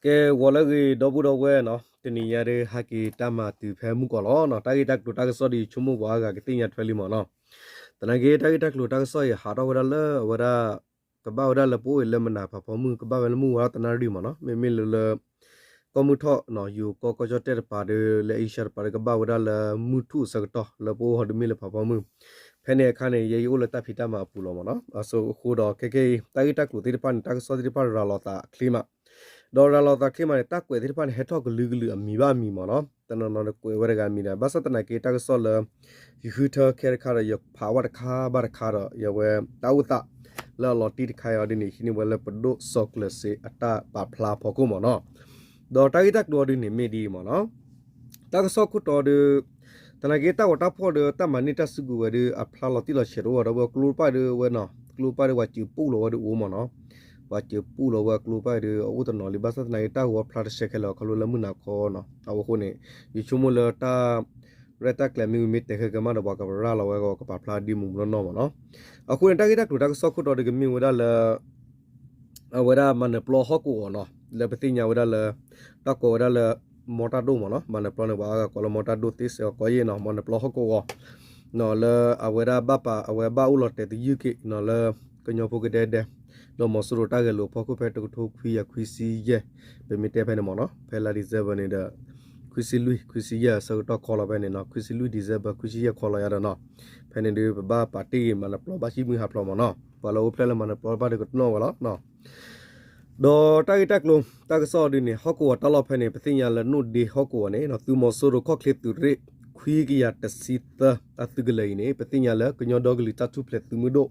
ကဲ ဂီၤလၢအဂ့ၤ ဒီပုၢ်ဒီဝဲၢ်နီၤ, တနံၤညါဒ်ဟဲက့ၤတၢ်မၤတုၤဖဲမုၢ်ကီၢ်လီၤနီၤ. တၢ်ဂ့ၢ်တၢ်ကျိၤတၢ်ကစီၣ်ဒီး ယဆိကမိၣ်ပှၤအါဂၤကသ့ၣ်ညါထွဲလံမ့ၢ်နီၤ. သနာ်က့ တၢ်ဂ့ၢ်တၢ်ကျိၤတၢ်ကစီၣ်အံၤ ဟးထီၣ်ဝဲဒၣ်လၢအဝဲဒၣ် ကဘၣ်ဝဲဒၣ်လၢပအိၣ်အံၤလၢမနၤဖးဖီမုၢ် ကဘၣ်ဝဲလၢမုၢ်ဝါထီၣ်တနၣ်ရံၣ်မ့ၢ်နီၤ. မ့မ့ၢ်လၢလၢ ကီၢ်မုၢ်ထီၣ်နီၤ ယိၤကီၢ်ကီၢ်ကၠီၣ်တဲၣ်တပၤဒီး လၢအ့ရှါတပၤဒီး ကဘၣ်ဝဲဒၣ်လၢမုၢ်ထူၣ်အဆၢကတီၢ် လၢပအိၣ်ဟီဒုးမ့ၢ်လၢဖးဖီမုၢ်. ဖဲန့ၣ်အခါန့ၣ် ယဲယအိၣ်လၢတၢ်ဖံးတၢ်မၤအပူၤလီၤမ့ၢ်နီၤ. အဃိဒီး ခဲကဲအံၤ တၢ်ဂ့ၢ်တၢ်ကျိၤသ့ၣ်တဖၣ်န့ၣ် တၢ်ကစီၣ်သ့ၣ်တဖၣ်ရၤလီၤသးအချ့မး ဒီးရၤလီၤသးချ့မးန့ၣ် တၢ်ကွဲးသ့ၣ်တဖၣ်န့ၣ် ဟဲထီၣ်ကလုာ်ကလုာ်အမံၤဘၣ်အမံၤမ့ၢ်နီၤ. တနီၤနီၤဒီးကွဲးဝဲတဂၤအမံၤဒီး ဘၣ်ဆၣ်သနာ်က့ တၢ်ကစီၣ်လၢ ယဃုထၢခဲတခါဒီး ယဖးဝဲတခါဘၣ်တခါဒီး ယဝဲတၢ်အိၣ်သး လၢအလီၤတံၢ်တခါအံၤဒ်န့ၣ် ဟံးန့ၢ်ဝဲလၢပဒိၣ်စီၤကျၢၤစ့အတၢ်ပာ်ဖျါဖီခိၣ်မ့ၢ်နီၤ. ဒီးတၢ်ဂ့ၢ်တၢ်ကျိၤအံၤဒ်န့ၣ်မ့ၢ်ဒ်အံၤမ့ၢ်နီၤ. တၢ်ကစီၣ်ခိၣ်တီဒီး သနာ်က့တၢ်ဂီၤတၢ်ဖီၣ်ဒီး တၢ်မၤန့ၢ်တၢ်စုကဝဲၤဒီး အဖျါလီၤတံၢ်လီၤဆဲးတအိၣ်ဘၣ်ဒီး ဝဲကျိတဖၣ်ဒီးဝဲနီၤ ကျိတဖၣ်ဒီးပှၤစၢၤပူၣ်လီၤဝဲဒီးအိၣ်မ့ၢ်နီၤ. ပှၤစၢၤပူၣ်လီၤဝဲကျိတဖၣ်ဒီး အအိၣ်တနီၤလံ ဘၣ်ဆၣ်သနာ်က့ တၢ်ဂီၤဖျါတဆှဲခဲလၢာ် ခီဖျိလၢမုၢ်နၤခီနီၤ. အဝဲအဃိန့ၣ် ယဆိကမိၣ်လၢတၢ် ရဲၣ်တၢ်ကျဲၤမ့ၢ်ဝံၤမ့ၢ်တဲာ်ဃဲကမၣ်ဒီး ပှၤကရၤလီၤဝဲကပာ်ဖျါဒ်မုၢ်မုၢ်နီၢ်နီၢ်မ့ၢ်နီၤ. အဃိန့ၣ် တၢ်ဂ့ၢ်တၢ်ကျိၤတၢ်ကစီၣ်ခိၣ်တီဒီးကမ့ၢ်ဝဲဒၣ်လၢ အဝဲဒၣ်မၤနၢၤပျီဟီၣ်ကဝီၤနီၤ လၢပသ့ၣ်ညါဝဲဒၣ်လၢ တၢ်ကိးဝဲဒၣ်လၢ မီတၢ်ဒိၣ်မ့ၢ်နီၤ. မၤနၢၤပျီန့ၣ် ပှၤအါဂၤကိးလၢမီတၢ်ဒိၣ်သ့စ့ၢ်ကီးယဲၢ်နီၤ မၤနၢၤပျီဟီၣ်ကဝီၤ လၢအဝဲဒၣ်ဘၣ်ပာ် အဝဲဘၣ်အိၣ်လီၤတဲာ်သယုၢ်က့ၤနီၤ လၢကညီဖိကဒဲကဒဲ ဒီးမီၤစိရိၤတၢ်ဂဲၤလိာ်အဖီခိၣ်ဖဲတကထိခွံကယၤခွံဆံယဲၢ် ပမ့ၢ်တဲဖဲန့ၣ်မ့ၢ်နီၤ ဖဲလါ December န့ၣ်ဒီး ခွံဆံလွံၢ် ခွံဆံယဲၢ်အဆၢကတီၢ်ခီလီၤဖဲန့ၣ်နီၤ ခွံဆံလွံၢ် December ခွံဆံယဲၢ်ခီလီၤယၤဒီးနီၤ ဖဲန့ၣ်ဒုး ပဘၣ်ပာ်တ့ၢ်ဂ့ၤမၤနၢၤပျီဘၣ်ဟံၣ်မုၢ်ဟးဖျိးမ့ၢ်နီၤ ပှၤလၢအိၣ်ဖျဲၣ်လၢမၤနၢၤပျီတဖၣ်ဒီးကတနီၣ်ဝဲလီၤ. ဒီးတၢ်ဂ့ၢ်တၢ်ကျိၤ တၢ်ကစီၣ်ဒ်န့ၣ် ဟီၣ်ကဝီၤတၢ်လီၢ်ဖဲန့ၣ် ပသ့ၣ်ညါလၢနိၣ်ဒ့ဟီၣ်ကဝီၤန့ၣ် သုးမီၤစိရိၤခီၣ်ချ့သုးရ့ၣ် ခွံကယၤတဆံသၢ အသုးကလၢၤအံၤန့ၣ် ပသ့ၣ်ညါလၢကညီဒီကလုာ်တၢ်ထူၣ်ဖျဲးသုးမုၢ်ဒိၣ်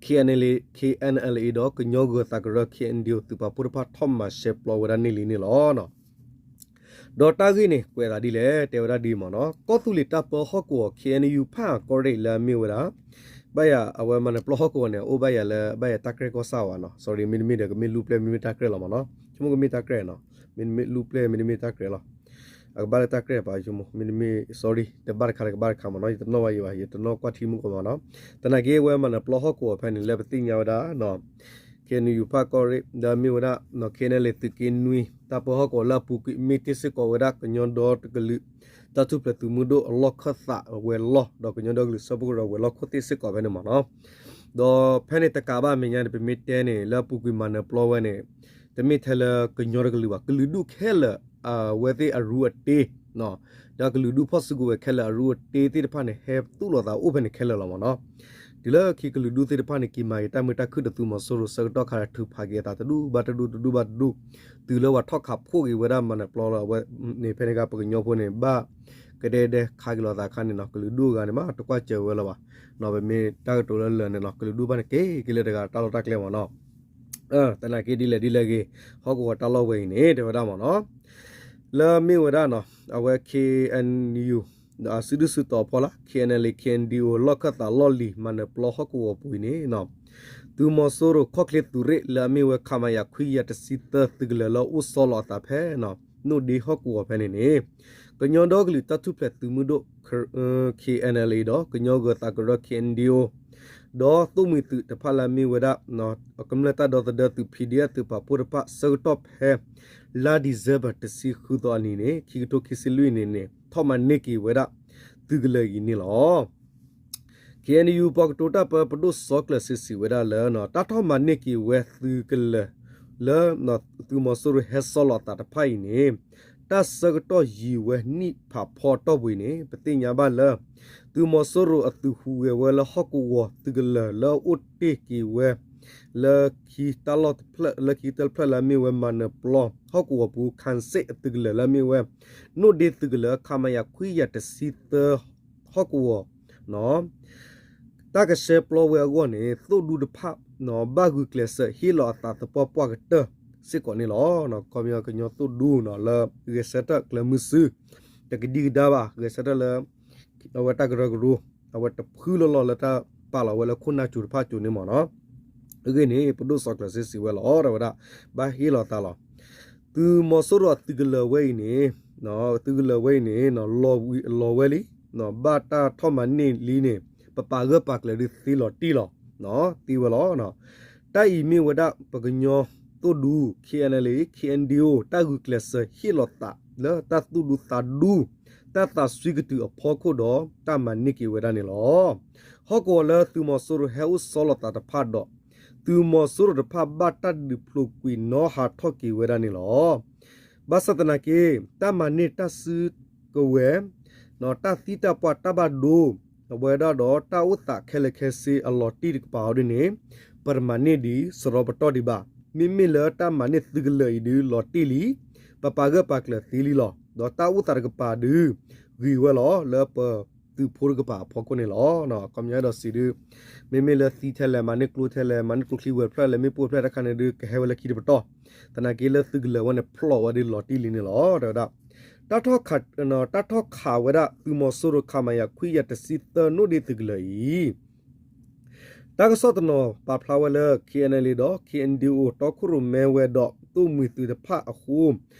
K N L A K N L A ဒီးကညီဂၢၤသးကရၢ K N D O သုးပာ်ဖှိၣ်တဖၣ်ထီၣ်မၤရှဲပျီဝဲဒၣ်န့ၣ်လံန့ၣ်လီၤ. ဒီးတၢ်ဂ့ၢ်န့ၣ် ကွဲးသးဒ်လဲၣ် တဲဝဲဒၣ်ဒ်အံၤမ့ၢ်နီၤ ကီၢ်သူလ့ၤတၢ်ပၢဟီၣ်ကဝီၤ K N U ဖၣ်ကီၢ်ရ့ၣ်လၢအမ့ၢ်ဝဲဒၣ် ဘၣ်ယၤ အဝဲမၤနၢၤပျီဟီၣ်ကဝီၤန့ၣ် အိၣ်ဘၣ်ယၤလၢ ဘၣ်ယၤတၢ်ကြဲၢ်ကီၢ်ဆၣ်ဝဲနီၤ sorry မ့တမ့ၢ်ဒီး ကမ့ၢ်လူၢ်ပျဲၢ်မ့တမ့ၢ်တၢ်ကြဲၢ်လီၤမ့ၢ်နီၤ ဆိကမိၣ်ကမ့ၢ်တၢ်ကြဲၢ်နီၤ မ့တမ့ၢ်လူၢ်ပျဲၢ်မ့တမ့ၢ်တၢ်ကြဲၢ်လီၤ အကဘၣ်လၢတၢ်ကြဲၢ်ပာ်ဆိကမိၣ် မ့တမ့ၢ် sorry တဘၣ်တခါတကဘၣ်တခါမ့ၢ်နီၤ ယတနီၣ်ဘၣ်ယံၤဘၣ် ယတနီၣ်ကွၢ်ထံမုၢ်ကီၢ်မ့ၢ်နီၤ သနာ်က့ဝဲမၤနၢၤပျီဟီၣ်ကဝီၤဖဲန့ၣ် လၢပသ့ၣ်ညါဝဲဒၣ် K N U ဖၣ်ကီၢ်ရ့ၣ် ဒီးမ့ၢ်ဝဲဒၣ် K N L A သုးက့နွံ တၢ်ပၢဟီၣ်ကဝီၤလၢအပူၤကွံာ် မ့ၢ်တ့ၢ်စ့ၢ်ကီးဝဲဒၣ် ကညီဒီတကလုာ် တၢ်ထူၣ်ဖျဲးသုးမုၢ်ဒိၣ်အလီၢ်ခၢၣ်သးဝဲၤလီၢ် ဒီးကညီဒီကလုာ်စၢဖှိၣ်ကရၢဝဲၤလီၢ်ခိၣ်သ့ၣ်စ့ၢ်ကီးဖဲန့ၣ်မ့ၢ်နီၤ ဒီးဖဲန့ၣ်တကးဘၣ်မဲာ်ညါန့ၣ် ပမ့ၢ်တဲန့ၣ် လၢအပူၤကွံာ်မၤနၢၤပျီဝဲန့ၣ် တမ့ၢ်ထဲလၢကညီတကလုာ်ဘၣ် ကလုာ်ဒူၣ်ခဲလၢာ် အဝဲသ့ၣ်အရူအတ့ ဒီးကလုာ်ဒူၣ်ဖီၣ်စုကဝဲၤခဲလၢာ်အရူအတ့သ့ၣ်တဖၣ်န့ၣ် ဟဲသူၣ်လီၤသးအိၣ်ဖဲန့ၣ်ခဲလၢာ်လီၤမ့ၢ်နီၤ. တုၤလၢခံကလုာ်ဒူၣ်သ့ၣ်တဖၣ်န့ၣ် က့ၤမၤက့ၤတၢ်မုာ်တၢ်ခုၣ်ဒီးသုးမီၤစိရိၤဆၢကတီၢ်ခါဒီး ထုးဖးက့ၤအသးတဒူၣ်ဘၣ်တဒူၣ်တဒူၣ်ဘၣ်တဒူၣ်, တုၤလၢပှၤထီၣ်ခးဖှိၣ်က့ၤဝဲဒၣ်မၤနၢၤပျီလၢအဝဲန့ၣ် ဖဲန့ၣ်အခါ ပကညီဖိန့ၣ် ဘၣ်ကဒဲကဒဲခးက့ၤလိာ်သးအခါန့ၣ်နီၤ ကလုာ်ဒူၣ်အဂၤန့ၣ် မ့ၢ်တကွၢ်စၢၤဝဲလၢၤဘၣ်နီၤ. ပမ့ၢ်တၢ်ကတိၤလၢလၢာ်န့ၣ်နီၤ ကလုာ်ဒူၣ်ဘၣ်န့ၣ်က့ၤက့ၤလၢတဂၤတၢ်လီၢ်တၢ်ကျဲမ့ၢ်နီၤ. သနာ်က့ဒ်လဲၣ်ဒ်လဲၣ်ဂ့ၤ ဟီၣ်ကဝီၤတၢ်လီၢ်ဝဲအံၤန့ၣ် တဲဝဲဒၣ်မ့ၢ်နီၤ လၢမ့ၢ်ဝဲဒၣ်နီၤ အဝဲ K N U အစုဒုၣ်စုတီၤဖီလာ် K N L A K N D O လီၢ်ခၢၣ်သးလီၢ်လံၤ မၤနၢၤပျီဟီၣ်ကဝီၤပူၤအံၤန့ၣ် သုးမီၤစိရိၤခီၣ်ချ့သုးရ့ၣ်လၢအမ့ၢ်ဝဲ ခမရ ခွံကယၤတဆံသၢ သုးကလၢၤလၢအအိၣ်ဆီလီၤအသးဖဲ နိၣ်ဒ့ဟီၣ်ကဝီၤဖဲန့ၣ်န့ၣ် ကညီဒီကလုာ်တၢ်ထူၣ်ဖျဲးသုးမုၢ်ဒိၣ် K N L A ဒီးကညီဂၢၤသးကရၢ K N D O ဒီးသိၣ်မှံၤသုးတဖၣ်လၢအမ့ၢ်ဝဲဒၣ် ကမျၢၢ်တၢ်ဒီသဒၢသုး P D F သုးပာ်ဖှိၣ်တဖၣ် ဆၢကတီၢ်ဖဲ လါ December တဆံဃုသီအနံၤန့ၣ် ခံကထိခံဆံလွံၢ်အနံၤန့ၣ် ထီၣ်မၤန့ၢ်က့ၤဝဲဒၣ် သုးကလၢၤအံၤန့ၣ်လီၤ. K N U ပှၤကတိၤတၢ်ပၢ ပဒိၣ်စီၤကျၢၤစ့စံးဝဲဒၣ်လၢ တၢ်ထီၣ်မၤန့ၢ်က့ၤဝဲသုးကလၢၤလၢ သုးမီၤစိရိၤဟဲဆီလီၤအသးတဖၣ်အံၤန့ၣ် တၢ်ဆၢကတီၢ်ယံာ်ဝဲနံၣ်ဖးဖီအတီၢ်ပူၤအံၤန့ၣ် ပသ့ၣ်ညါဘၣ်လၢ သုးမီၤစိရိၤအသုးဟူးဂဲၤဝဲလၢဟီၣ်ကဝီၤသုးကလၢၤလၢအအိၣ်တ့ၢ်က့ၤဝဲ လၢခံတၢ်လီၢ်တဖျၢၣ် လၢခံတၢ်တဖျၢၣ်လၢအမ့ၢ်ဝဲမၤနၢၤပျီ ဟီၣ်ကဝီၤပူၤ ခၣ်စ့ၣ်အသုးကလၢၤလၢအမ့ၢ်ဝဲ နိၣ်ဒ့သုးကလၢၤ ခမရ ခွံကယၤတဆံသၢ ဟီၣ်ကဝီၤ တၢ်ကဆှဲပျီဝဲအဂီၢ်န့ၣ် သိၣ်ဒူတဖၣ် ဘၣ်ဂုာ်ကျဲးစၢးဟ့ၣ်လီၤအသးသပှၢ်ပှၢ်ကတၢၢ်စ့ၢ်ကီးန့ၣ်လီၤ. ခီပညီကညီသိၣ်ဒူနီၤ လၢဂဲၤဆၢထၢၣ်ကျဲမုၢ်စု တကဒံကဒါဘၣ် ဂဲၤဆၢထၢၣ်လၢ အဝဲတၢ်ကရၢကရိ အဝဲတဖုလီၤလီၤလၢတၢ်ပာ်လီၤဝဲလၢခိၣ်နၢ်စူၤတဖၣ်စူၤန့ၣ်မ့ၢ်နီၤ. အဂ့ၢ်န့ၣ် ပဒိၣ်စီၤကျၢၤစ့စံးဝဲလီၤ တဲဝဲဒၣ် ဘၣ်ဟ့ၣ်လီၤသးလီၤ. သုးမီၤစိရိၤအသုးကလၢၤဝဲအံၤန့ၣ် သုးကလၢၤဝဲအံၤန့ၣ် လီၤဝံၤအလီၤဝဲလံ ဘၣ်တၢ်ထီၣ်မၤန့ၢ်လံန့ၣ် ပပာ်ဂၢၢ်ပာ်ကျၢၤဒုးသ့လီၤတံၢ်လီၤ သ့ဝဲလီၤ. တၢ်အံၤမ့ၢ်ဝဲဒၣ်ပကညီ တၢ်သိၣ်ဒူ ခ့ၣ်အဲၣ်ယူၣ် ခ့ၣ်အဲၣ်ယူၣ် တၢ်ဂုာ်ကျဲးစၢးဟ့ၣ်လီၤသးလၢတၢ်သိၣ်ဒူသးဒူ တၢ်သးစွံကတုၤအဖီခိၣ်ဒီးတၢ်မၤန့ၢ်က့ၤဝဲဒၣ်န့ၣ်လီၤ. ဟီၣ်ကဝီၤလၢသုးမီၤစိရိၤဟဲအိၣ်ဆီလီၤသးတဖၣ်ဒီး သုးမီၤစိရိၤတဖၣ်ဘၣ်တၢ်ဒုးဖျိးကွံာ်နီၣ်ဟးထီၣ်က့ၤဝဲဒၣ်န့ၣ်လီၤ. ဘၣ်ဆၣ်သနာ်က့ တၢ်မၤန့ၢ်တၢ်စုကဝဲၤ တၢ်သံတၢ်ပှၢ်တၢ်ဘၣ်ဒိ အဝဲဒၣ်ဒီးတၢ်အိၣ်သးခဲလၢာ်ခဲဆ့အလီၤတံၢ်တကပၤအီၤဒ်န့ၣ် ပတမၤန့ၢ်ဒံးစရီပတီၢ်ဒံးဘၣ်. မ့မ့ၢ်လၢတၢ်မၤန့ၢ်သုးကလၢၤအံၤဒုးလီၤတံၢ်လံ, ပပာ်ဂၢၢ်ပာ်ကျၢၤသ့လံလီၤ. ဒီးတၢ်အိၣ်သးတကပၤဒုး ဂ့ၤဝဲလီၤလၢပသုးဖိတကပၤအဖီခိၣ်န့ၣ်လီၤ. ခီပညီအဲၣ်ဒိးစံးဒုး မ့မ့ၢ်လၢသံထဲလဲၣ် မၤန့ၢ်ကျိထဲလဲၣ် မၤန့ၢ်ကျိချံဝဲၤဖျၢၣ်လဲၣ် မ့ၣ်ပိၢ်ဖျၢၣ်တခါန့ၣ်ဒုး ကဟဲဝဲလၢခံတပတီၢ်, သနာ်က့လၢသုးကလၢၤဝဲန့ၣ် ဖျိးဝဲဒုးလီၤတံၢ်လံန့ၣ်လီၤ. တဲဝဲဒၣ် တၢ်ထီၣ်ခးဝဲဒၣ်သုးမီၤစိရိၤ ခမရ ခွံကယၤတဆံသၢ နိၣ်ဒ့သုးကလၢၤအံၤ တၢ်ကစီၣ်တနီၤပာ်ဖျါဝဲလၢ ခ့ၣ်အဲၣ်ယူၣ် ဒီး ခ့ၣ်အဲၣ်ယူၣ် တီခိၣ်ရိၣ်မဲဝဲဒီးသိၣ်မှံၤသုးတဖၣ်အဃိ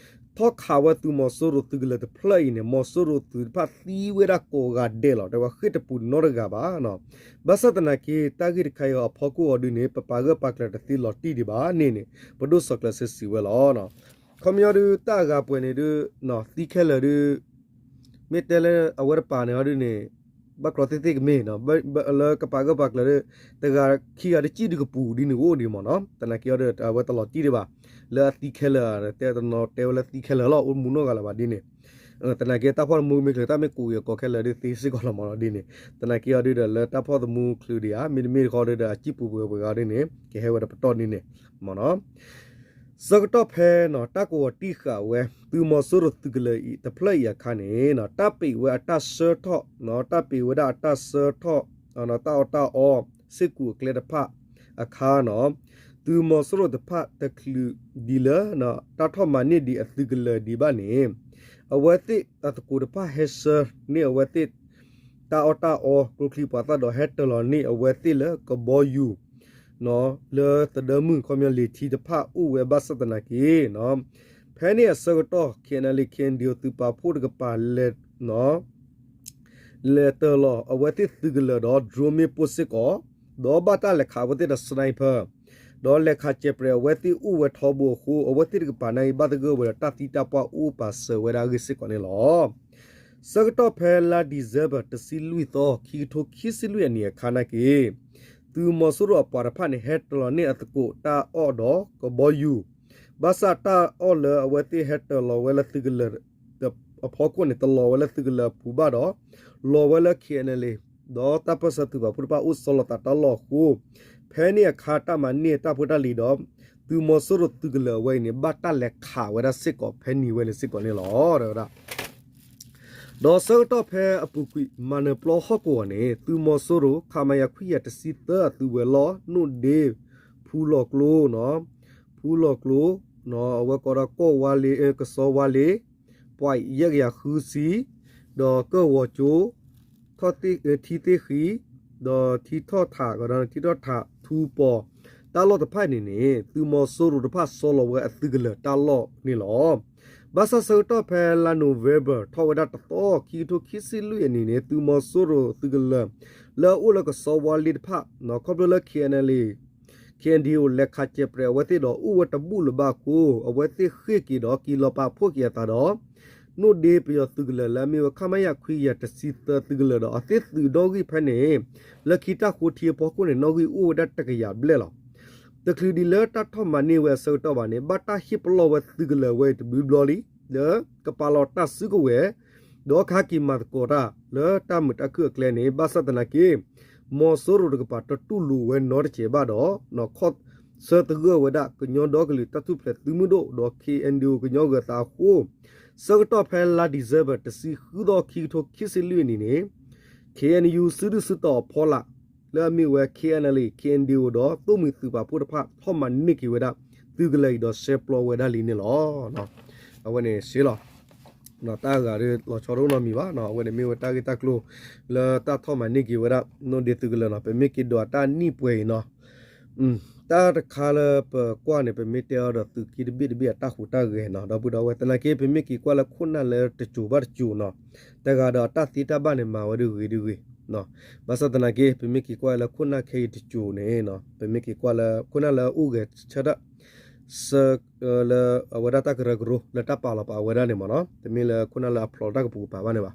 ထီၣ်ခးဝဲသုးမီၤစိရိၤသုးကလၢၤတဖျၢၣ်အံၤန့ၣ် မီၤစိရိၤသုးတဖၣ်သံဝဲဒၣ်ကိးဂၤဒဲးလီၤ. တဲဝဲဃ့ၢ်တပူၤနီတဂၤဘၣ်. ဘၣ်ဆၣ်သနာ်က့ တၢ်ဂ့ၢ်တခါအံၤအဖီခိၣ်အီၤဒုးန့ၣ် ပပာ်ဂၢၢ်ပာ်ကျၢၤတသ့လီၤတံၢ်ဒံးဘၣ်န့ၣ်န့ၣ် ပဒိၣ်စီၤကျၢၤစ့စံးဝဲလီၤ. ခီပညီဒုးတၢ်အဂၤပှဲၤန့ၣ်ဒုး သံခဲလၢာ်ဒုး မ့ၢ်တဲလၢအဝဲတပၤန့ၣ်အီၤဒုးန့ၣ် ဘၣ်ကျီသ့ၣ်သ့ၣ်ကမ့ၢ် လၢကပာ်ဂၢၢ်ပာ်ကျၢၤဒုး တဂၤခံဂၤတစံၣ်ဒုးကပူၤဒ်န့ၣ်အိၣ်ဒံးမ့ၢ်နီၤ. သနာ်က့အီၤဒုး အဝဲတလီၤတံၢ်ဒံးဘၣ် လၢအသံခဲလၢာ် တဲတနီၤတဲဝဲလၢသံခဲလၢာ်လီၤ အိၣ်မူနီတဂၤလၢၤဘၣ်ဒ်န့ၣ်. သနာ်က့တၢ်ဖီၣ်တမူမ့ၢ်ချုးတၢ်မ့ၢ်ကိးအံၤအကိးခဲလၢာ်ဒုးသ့စ့ၢ်ကီးလီၤမ့ၢ်နီၤဒ်န့ၣ်. သနာ်က့အီၤဒုးဒီးလၢတၢ်ဖီၣ်တမူချုးဒံးဧါ မ့တမ့ၢ်တခီဒုးဒီးအစံၣ်ပူၤပှဲၤပှဲၤဂၤဒ်န့ၣ် ကဟဲဝဲတပတီၢ်ဒ်န့ၣ်မ့ၢ်နီၤ. ဆၢကတီၢ်ဖဲ တၢ်ကဝီၤတံၢ်ဃာ်ဝဲ သုးမီၤစိရိၤသုးကလၢၤအံၤတဖျၢၣ်အံၤအခါန့ၣ် တၢ်ပ့ၤဝဲအတၢ်ဆၢထီၣ် တၢ်ပ့ၤဝဲဒၣ်အတၢ်ဆၢထီၣ် တၢ်အီၣ်တၢ်အီ စ့ၢ်ကီးအကျဲတဖၣ်အခါန့ၣ် သုးမီၤစိရိၤတဖၣ်တချုးဒံးလၢ တၢ်ထီၣ်မၤန့ၢ်ဒံးအသုးကလၢၤဒံးဘၣ်န့ၣ် အဝဲသ့ၣ်အသကိးတဖၣ်ဟဲဆှၢန့ၢ်အဝဲသ့ၣ် တၢ်အီၣ်တၢ်အီ ကျိချံပှၤသၣ်ဒီးဟဲတၢၤလီၤန့ၢ်အဝဲသ့ၣ်လၢကဘီယူၤ လၢသဒၢမုၢ် ခီပညီလံာ်ထံတဖၣ်အိၣ်ဝဲဘၣ်ဆၣ်သနာ်က့ ဖဲန့ၣ်အဆၢကတီၢ် ခ့ၣ်အဲၣ်ယူၣ် ခ့ၣ်အဲၣ်ယူၣ် သုးပာ်ဖှိၣ်တကပၤ လဲၤတၢၤလီၤအဝဲသ့ၣ်သုးကလၢၤဒီး drone မ့ၣ်ပိၢ်စ့ၢ်ကီး ဒီးဘၣ်တၢ်လဲၤခးအဝဲသ့ၣ်ဒီး sniper ဒီးလဲၤခးစဲးပြဲးအဝဲသ့ၣ်အိၣ်ဝဲထီဘိအဃိ အဝဲသ့ၣ်တကပၤန့ၣ်အံၤ ဘၣ်သဂၢၢ်ဝဲဒီးတၢ်သံတၢ်ပှၢ်အိၣ်ပာ်စၢၤဝဲဒၣ်အဂ့ၢ်စ့ၢ်ကီးန့ၣ်လီၤ. ဆၢကတီၢ်ဖဲလါ December တဆံလွံၢ်သီ ခံကထိခံဆံလွံၢ်အနံၣ်အခါနာ်က့ သုးမီၤစိရိၤအပှၤတဖၣ်န့ၣ် ဟဲတၢၤလီၤန့ၢ်အသကိးတၢ်အီၣ်ဒီးကဘီယူၤ ဘၣ်ဆၣ်တၢ်အီၣ်လၢအဝဲသ့ၣ်ဟဲတၢၤလီၤဝဲလၢသုးကလၢၤ အဖီခိၣ်န့ၣ် တလီၤဝဲလၢသုးကလၢၤအပူၤဘၣ်ဒီး လီၤဝဲလၢ ခ့ၣ်အဲၣ်ယူၣ် ဒီးတၢ်ပၢၢ်ဆၢသုးပာ်ဖှိၣ်တဖၣ်အိၣ်ဆီလီၤသးတၢ်လီၢ်အဃိ ဖဲန့ၣ်အခါတၢ်မၤန့ၢ်တၢ်ဖိတၢ်လံၤဒီး သုးမီၤစိရိၤသုးကလၢၤအဝဲအံၤန့ၣ် ဘၣ်တၢ်လဲၤခးဝဲဒၣ်စ့ၢ်ကီးဖဲန့ၣ်ဝဲန့ၣ်စ့ၢ်ကီးန့ၣ်လီၤ. ဒီးဆၢကတီၢ်ဖဲအပူၤကွံာ် မၤနၢၤပျီဟီၣ်ကဝီၤန့ၣ် သုးမီၤစိရိၤ ခမရ ခွံကယၤတဆံသၢ အသုးဝဲၤလီၢ် နိၣ်ဒ့ ဖူလီၢ်ကျိ ဖူလီၢ်ကျိ အဝဲကိးဒီးကီၢ်ဝါလ့ ကစီဝါလ့ ပှၤယဲၢ်ကယၤဃုဆံ ဒီးကၢၢ်ဝီၤကၠိ ထံသ့ၣ်ဃံ ဒီးထံထီၣ်ထး ထံထီၣ်ထး ထူပီၤ တၢ်လီၢ်တဖၣ်န့ၣ်န့ၣ် သုးမီၤစိရိၤတဖၣ်ဆီလီၤဝဲအသုးကလၢၤတၢ်လီၢ်န့ၣ်လီၤ. ဘၣ်ဆၣ်ဆၢကတီၢ်ဖဲလါ November ထီၣ်ဝဲဒၣ်တသီ ခံကထိခံဆံလွံၢ်အနံၣ်န့ၣ် သုးမီၤစိရိၤသုးကလၢၤ လၢအအိၣ်လၢကစီဝါလ့တဖၣ် ခီဖျိလၢ ခ့ၣ်အဲၣ်ယူၣ် ခ့ၣ်အဲၣ်ယူၣ် လဲၤခးစဲးပြဲးအဝဲသ့ၣ်ဒီး အိၣ်ဝဲတဘူၣ်လၢၤဘၣ်အဃိ အဝဲသ့ၣ်ဃ့ၢ်က့ၤဒီးက့ၤလီၤပာ်ဖှိၣ်က့ၤအသးဒီး နိၣ်ဒ့ပယီၤသုးကလၢၤလၢအမ့ၢ်ဝဲ ခမရ ခွံကယၤတဆံသၢ သုးကလၢၤဒီး အဝဲသ့ၣ်သုးနီၣ်ဂံၢ်ဖဲန့ၣ် လၢခံတၢ်ဃိထံအဖီခိၣ်န့ၣ် နီၣ်ဂံၢ်အိၣ်ဝဲဒၣ်တကယၤဘျဲၣ်လီၤ. တချုးဒံးလၢတၢ်ထီၣ်မၤန့ၢ်ဝဲအဆၢကတီၢ်ဘၣ်န့ၣ် ဘၣ်တၢ်ဟ့ၣ်ပလီၢ်ဝဲသုးကလၢၤဝဲအံၤတဘျုးဘျီလံ လၢကပာ်လီၤတၢ်စုကဝဲၤ ဒီးကဟဲက့ၤမၤသကိးတၢ်လၢတၢ်မုာ်တၢ်ခုၣ်အကျဲန့ၣ် ဘၣ်ဆၣ်သနာ်က့ မီၤစိရိၤတကပၤတတူၢ်လိာ်ဝဲနီတစဲးဘၣ်ဒီး ခီၣ်ဆၢသဂၢၢ်ဝဲဒၣ် ကညီဒီကလုာ်တၢ်ထူၣ်ဖျဲးသုးမုၢ်ဒိၣ်ဒီး ခ့ၣ်အဲၣ်ယူၣ် ကညီဂၢၤသးအဃိ ဆၢကတီၢ်ဖဲလါ December တဆံဃုသီ ခံကထိခံဆံလွံၢ်အနံၣ်န့ၣ် ခ့ၣ်အဲၣ်ယူၣ် စုဒုၣ်စုတီၤအဖီလာ် လၢအမ့ၢ်ဝဲ ခ့ၣ်အဲၣ်ယူၣ် ခ့ၣ်အဲၣ်ယူၣ် ဒီးသိၣ်မှံၤသုးပာ်ဖှိၣ်တဖၣ် ထီၣ်မၤန့ၢ်က့ၤဝဲဒၣ် သုးကလၢၤအံၤဒီးဆှဲပျီဝဲဒၣ်လံန့ၣ်လီၤ. အဝဲန့ၣ်စ့လီၤ တၢ်ဂၤဒ်လီၤဆီတအိၣ်နီတမံၤဘၣ်နီၤ, အဝဲန့ၣ်မ့ၢ်ဝဲတၢ်ဂ့ၢ်တၢ်ကျိၤ လၢတၢ်ထီၣ်မၤန့ၢ်က့ၤဝဲဒၣ် နိၣ်ဒ့သုးကလၢၤနီၤ, ပမ့ၢ်က့ၤဒွးတၢ်နံၣ်ပှဲၤအံၤနီၤ, တၢ်တခါလၢပကွၢ်န့ၣ် ပမ့ၢ်တဲအီၤဒီးသုးက့တဘ့ၣ်တဘ့ၣ်အတၢ်ဟူးတၢ်ဂဲၤနီၤ, ဒီပုၢ်ဒီဝဲၢ် သနာ်က့ ပမ့ၢ်က့ၤကွၢ်လၢခိၣ်နၢ်လၢတစိၤဘၣ်တစိၤနီၤ, တဂၤဒီးအတၢ်သ့တၢ်ဘၣ်န့ၣ် မၤဝဲဒ်ဂ့ၤဒ်ဂ့ၤ, ဘၣ်ဆၣ်သနာ်က့ ပမ့ၢ်က့ၤကွၢ်လၢခိၣ်နၢ်ခဲအံၤတစိၤန့ၣ် ပမ့ၢ်က့ၤကွၢ်လၢ ခိၣ်နၢ်လၢအအိၣ်ဂဲၤဆၢထၢၣ် လၢအဝဲဒၣ်တၢ်ကရၢကရိလၢတၢ်ပာ်လီၤပာ်အဝဲဒၣ်န့ၣ်မ့ၢ်နီၤ, တမ့ၢ်လၢခိၣ်နၢ်လၢအဖျိးတၢ်ကပူၤကပၤဘၣ်န့ၣ်ဘၣ်.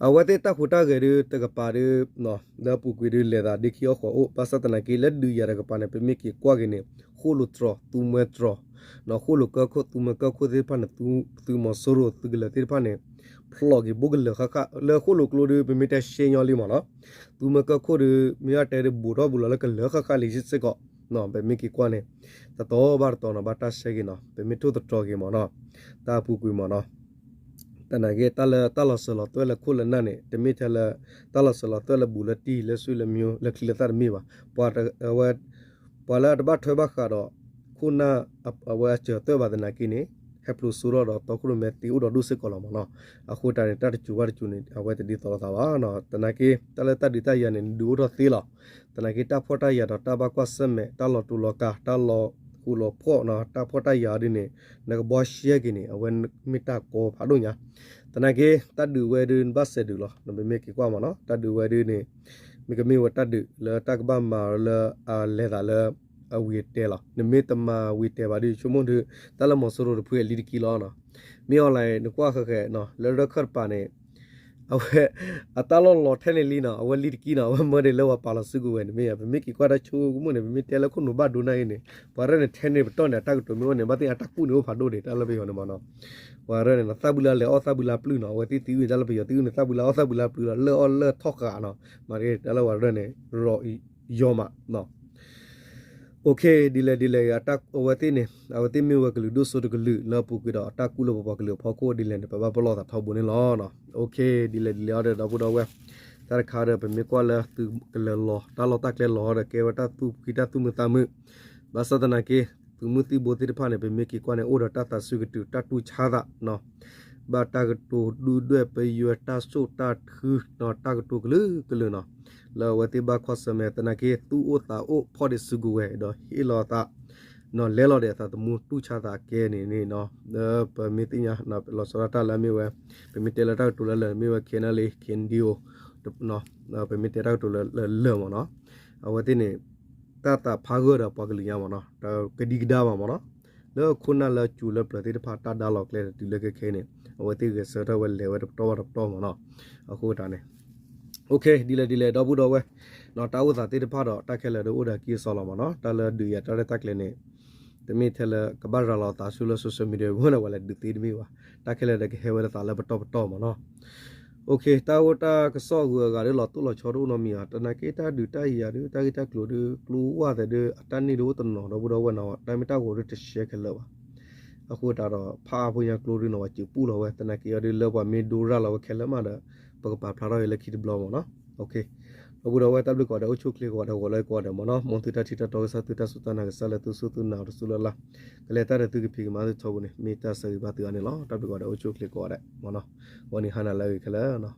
အဝဲသ့ၣ်တၢ်ဟူးတၢ်ဂဲၤဒုတကပၤဒု လၢအပူၤကွံာ်ဒုလဲၤသးဒ့ခံအီၣ်ဃီးအိၣ်, ဘၣ်ဆၣ်သနာ်က့ လၢဒုးယၤတကပၤန့ၣ် ပမ့ၢ်က့ၤကွၢ်က့ၤန့ၣ် ဃိၣ်လိာ်တြီၤ သူမွဲတြီၤ, ဃိၣ်လိာ်ကၢခိၣ် သူမွဲကၢခိၣ်သ့ၣ်တဖၣ်န့ၣ် သုးမီၤစိရိၤသုးကလၢၤသ့ၣ်တဖၣ်န့ၣ် ဖျိးက့ၤဘိကလၢၤဃၣ်ဃၣ် လၢဃိၣ်လိာ်ကျိဒု ပမ့ၢ်တဲရှဲညီလံမ့ၢ်နီၤ, သူမွဲကၢခိၣ်ဒု မ့ၢ်အတဲဒုဘူးထီၣ်ဘူးလီၤလၢကလၢၤဃၣ်ဃၣ်လံစ့ၢ်ကီး, ပမ့ၢ်က့ၤကွၢ်န့ၣ် တတီၤဘၣ်တတီၤနီၤ ဘၣ်တၢ်ရှဲက့ၤနီၤ ပမ့ၢ်ထိၣ်သတြီၤက့ၤမ့ၢ်နီၤ, တၢ်အပူၤကွံာ်မ့ၢ်နီၤ သနာ်က့ တၢ်လၢတၢ်လီၤစၢၤလီၤသွဲၣ်လၢခိၣ်လၢနၢ်န့ၣ် တမ့ၢ်ထဲလၢ တၢ်လီၤစၢၤလီၤသွဲၣ်လၢဘူးလၢတံၢ်လၢစုလၢမံလၢချံလၢသၣ်တမ့ၢ်ဘၣ်. ပှၤလၢအတဘၣ်ထွဲဘၣ်ဃးဒီး ခိၣ်နၢ်အဝဲအစၢၤသွဲၣ်ဘၣ်သနာ်က့န့ၣ် ဟဲဖျိးစိထီၣ်ဒီးတီခိၣ်ရိၣ်မဲသ့အိၣ်ဒီးဒိၣ်စ့ၢ်ကီးလီၤမ့ၢ်နီၤ. အဃိတၢ်န့ၣ် တၢ်တစိၤဘၣ်တစိၤန့ၣ် အဝဲတဒ်သိးလိာ်သးဘၣ်နီၤ. သနာ်က့ တၢ်လၢတၢ်ဒုးတၢ်ယၤန့ၣ် နဒုးအိၣ်ထီၣ်သ့လီၤ. သနာ်က့ တၢ်ဖှီၣ်တၢ်ယာ်ဒီးတၢ်ဘၣ်ကွၢ်ဆၢၣ်မဲာ် တၢ်လီၤတူာ်လီၤကာ် တၢ်လီၤဃူလီၤဖိးနီၤ တၢ်ဖှီၣ်တၢ်ယာ်ဒ်န့ၣ် နကဘှီရှဲက့ၤန့ၣ် အဝဲမ့ၢ်တၢ်ကီဖးဒိၣ်ညါ. သနာ်က့ တၢ်ဒုးဝဲဒုးနဘၣ်စဲးဒုးလီၤ ပမ့ၢ်က့ၤကွၢ်မ့ၢ်နီၤ တၢ်ဒုးဝဲဒုးန့ၣ် မ့ၢ်ကမ့ၢ်ဝဲတၢ်ဒုးလၢတၢ်ကဘၣ်မၤလၢအလဲၤသးလၢ အဝံၤအတဲာ်လီၤ. နမ့ၢ်တမၤဝံၤတဲာ်ဘၣ်ဒုး ဆိကမိၣ်ဒုး တၢ်လၢမီၤစိရိၤတဖုအလံတကံလီၤနီၤ. မ့ၢ်အီၤလၢ နကွၢ်ဃဲၤဃဲၤနီၤ လၢရၢၢ်ခၢၣ်တပၤန့ၣ် အဝဲ အတၢ်လီၢ်လီၤထဲန့ၣ်လံနီၤ အဝဲလံတကံနီၤ အဝဲမၢဒ်လၢပှၤပာ်လီၤစုကဝဲၤန့ၣ်မ့ၢ်ဧါ ပမ့ၢ်က့ၤကွၢ်တၢ်ဆိကမိၣ်န့ၣ် ပမ့ၢ်တဲလၢခိၣ်နူာ်ဘၣ်ဒိနၢ်အံၤန့ၣ် ပှၤရၢၢ်န့ၣ်ထဲန့ၣ်ပတီၢ်န့ၣ် အတၢ်ကတိၤမ့ၢ်အိၣ်န့ၣ် ဘၣ်သ့ၣ်အတၢ်ကူၣ်န့ၣ်အိၣ်ဖးဒိၣ်န့ၣ် တၢ်လၢပယီၤန့ၣ်မ့ၢ်နီၤ ပှၤရၢၢ်န့ၣ်နီၤ သၣ်ဘုလါလဲၤအီၣ်သၣ်ဘုလါပျုၢ်နီၤ အဝဲသ့ၣ်သံဝံၤတၢ်လၢပယီၤသံဝံၤန့ၣ် သၣ်ဘုလါအီၣ်သၣ်ဘုလါပျုၢ်လီၤ လၢၢ်အီၣ်လၢၢ်ထီၣ်ဃာ်နီၤ မၤတၢ်လၢပှၤရၢၢ်န့ၣ် ရီယီၤမး OK ဒ်လဲၣ်ဒ်လဲၣ် အဝဲသ့ၣ်န့ၣ် အဝဲသ့ၣ်မ့ၢ်ဝဲကလုာ်ဒိၣ်စိတကလုာ်လၢအပူၤကွံာ်ဒီးတၢ်ကူၣ်လၢပပှၤကလုာ်အဖီခိၣ်ဒ်လဲၣ်န့ၣ် ပဘၣ်ပလီၢ်သးထီဘိန့ၣ်လီၤ. OK ဒ်လဲၣ်ဒ်လဲၣ်အီၤဒီး ဒီပုၢ်ဒီဝဲၢ် တၢ်တခါဒီး ပမ့ၢ်ကွၢ်လၢသုးကလၢၤလီၤ တၢ်လီၢ်တၢ်ကျဲလီၤဒီး ကဲဝဲတၢ်သူၣ်ဖှံတၢ်သူၣ်မုာ်သးမုာ် ဘၣ်ဆၣ်သနာ်က့ သုးမုၢ်သံၣ်ဘိသ့ၣ်တဖၣ်န့ၣ် ပမ့ၢ်က့ၤကွၢ်န့ၣ် အိၣ်ဒီးတၢ်သးစူၤကတုာ် တၢ်တူၢ်ဆါသးနီၤ ဘၣ်တၢ်ကတိၤဒုၣ်ဒွဲၣ်ပယွဲတၢ်ဆိၣ်တၢ်ထုနီၤ တၢ်ကတိၤကလုာ်ကလုာ်နီၤ လၢအဝဲသ့ၣ်ဘၣ်ကွၢ်ဆၢၣ်မဲာ်သနာ်က့ သူၣ်အိၣ်သးအိၣ်ဖီၣ်ဒံးစုကဝဲၤဒီးဟ့ၣ်လီၤသး နီၤ လဲလီၤဒံးအသးသမူတူၢ်ဆါသးကဲန့ၣ်န့ၣ်နီၤ ပမ့ၢ်သ့ၣ်ညါ လီၤဆီဒၣ်တၢ်လၢအမ့ၢ်ဝဲ ပမ့ၢ်တဲလၢတၢ်ကတိၤလၢလၢာ်မ့ၢ်ဝဲ KNLA KNDO ပမ့ၢ်တဲတၢ်ကတိၤလၢလၢာ်မ့ၢ်နီၤ အဝဲသ့ၣ်န့ၣ် တၢ်သးဖးဂၢၢ်ဒီးပှၤကလုာ်ညါမ့ၢ်နီၤ ကဒံကဒါမးမ့ၢ်နီၤ လၢခိၣ်နၢ်လၢစူၤလၢပျၢၤသ့ၣ်တဖၣ်တၢ်ဒါလီၤကျဲဒီးတုၤလၢခဲခဲအံၤန့ၣ် အဝဲသ့ၣ်ဂဲၤဆၢထၢၣ်ဝဲလဲၤဝဲတပတီၢ်ဘၣ်တပတီၢ်မ့ၢ်နီၤ အဃိတၢ်န့ၣ် OK ဒ်လဲၣ်ဒ်လဲၣ် ဒီပုၢ်ဒီဝဲၢ် တၢ်အိၣ်သးသ့ၣ်တဖၣ်ဒီးတၢ်ခဲလၢာ်ဒီးအိၣ်ဒီးအကံၢ်အစီလီၤမ့ၢ်နီၤ တၢ်လၢဒုးယၤတၢ်ရဲၣ်တၢ်ကျဲၤန့ၣ် တမ့ၢ်ထဲလၢကဘၣ်ရၤလီၤသးဆူလၢ social media ဝဲန့ၣ် ပှၤလဲၤဒုးသ့တမ့ၢ်ဘၣ် တၢ်ခဲလၢာ်ဒီးကဟဲဝဲလၢသးလၢပတီၢ်ပတီၢ်မ့ၢ်နီၤ OK တၢ်အိၣ်တၢ်ကစီၣ်အဂုၤအဂၤဒီးလီၤတိၢ်လီၤဆီတအိၣ်နီတမံၤဘၣ် သနာ်က့တၢ်ဒုးတၢ်ယၤဒီး တၢ်ဂ့ၢ်တၢ်ကျိၤဒီး ကျိဝဲသဲးဒီး အတၢ်န့ၢ်ဒုးအိၣ်တနီၤ ဒီပုၢ်ဒီဝဲၢ်နီၤ တၢ်မ့ၢ်တၢ်ဂီၤဒီးတရှဲခဲလၢာ်ဘၣ် အဃိတၢ်ဒီး ဖးအါဖိညါကျိဒုးနီၤ ပှၤစုပူၣ်လီၤဝဲ သနာ်က့အီၤဒုးလၢပှၤမ့ၢ်ဒိရၤလီၤဝဲခဲလၢာ်မးဒီး ပကပာ်ဖျါထီၣ်အံၤလၢခံတဘျီမ့ၢ်နီၤ OK ဒီပုၢ်ဒီဝဲၢ်တၢ်ဘျုးကိးဂၤဒဲး အိၣ်ဆူၣ်ချ့ကိးဂၤဒဲး ဂီၤလၢကိးဂၤဒဲးမ့ၢ်နီၤ မ်သုတၢ်ထံၣ်တၢ်တီကစၢ် သုတၢ်စူၢ်တၢ်နာ်ကစၢ်လၢသုစူၢ်သုနာ်တစူၢ်လၢ်လၢ် ကလဲၤတၢ်ဒီးသုကဖံးကမၤသုထီဘိန့ၣ် မ့ၢ်တၢ်ဆၢဂ့ၤဘၣ်သုအါန့ၣ်လီၤ တၢ်ဘျုးကိးဂၤဒဲး အိၣ်ဆူၣ်ချ့ကိးဂၤဒဲးမ့ၢ်နီၤ ဂီၤနံၤဟါနၤလၢအဂ့ၤခဲလၢာ်